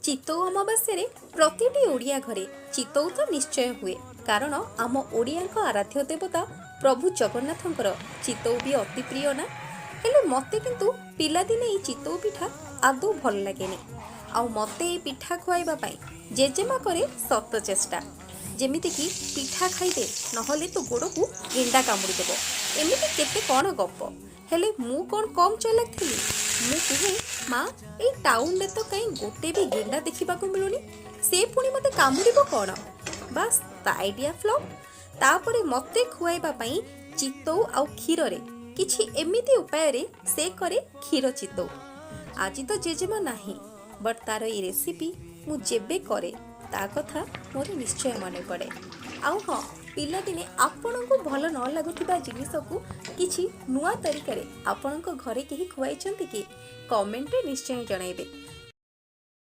ଚିତଉ ଅମାବାସ୍ୟାରେ ପ୍ରତିଟି ଓଡ଼ିଆ ଘରେ ଚିତଉ ତ ନିଶ୍ଚୟ ହୁଏ, କାରଣ ଆମ ଓଡ଼ିଆଙ୍କ ଆରାଧ୍ୟ ଦେବତା ପ୍ରଭୁ ଜଗନ୍ନାଥଙ୍କର ଚିତଉ ବି ଅତି ପ୍ରିୟ ନା। ହେଲେ ମୋତେ କିନ୍ତୁ ପିଲାଦିନେ ଏଇ ଚିତଉ ପିଠା ଆଦୌ ଭଲ ଲାଗେନି। ଆଉ ମୋତେ ଏଇ ପିଠା ଖୁଆଇବା ପାଇଁ ଜେଜେମା କରେ ଶତ ଚେଷ୍ଟା, ଯେମିତିକି ପିଠା ଖାଇଦେ, ନହେଲେ ତୋ ଗୋଡ଼କୁ ଗେଣ୍ଡା କାମୁଡ଼ି ଦେବ, ଏମିତି କେତେ କ'ଣ ଗପ। ହେଲେ ମୁଁ କ'ଣ କମ୍ ଚାଲାକ ଥିଲି? ମୁଁ କୁହେ, ମା, ଏଇ ଟାଉନରେ ତ କାହିଁ ଗୋଟେ ବି ଗେଣ୍ଡା ଦେଖିବାକୁ ମିଳୁନି, ସେ ପୁଣି ମୋତେ କାମୁଡ଼ିବ କ'ଣ? ବାସ୍, ତା ଆଇଡ଼ିଆ ଫ୍ଲପ୍। ତାପରେ ମୋତେ ଖୁଆଇବା ପାଇଁ ଚିତଉ ଆଉ କ୍ଷୀରରେ କିଛି ଏମିତି ଉପାୟରେ ସେ କରେ କ୍ଷୀର ଚିତଉ। ଆଜି ତ ଜେଜେମା ନାହିଁ, ବଟ୍ ତାର ଏଇ ରେସିପି ମୁଁ ଯେବେ କରେ, ତା କଥା ମୋର ନିଶ୍ଚୟ ମନେ ପଡ଼େ। ଆଉ ହଁ, ପିଲାଦିନେ ଆପଣଙ୍କୁ ଭଲ ନ ଲାଗୁଥିବା ଜିନିଷକୁ କିଛି ନୂଆ ତରିକାରେ ଆପଣଙ୍କ ଘରେ କେହି ଖୁଆଇଛନ୍ତି କି? କମେଣ୍ଟରେ ନିଶ୍ଚୟ ଜଣାଇବେ।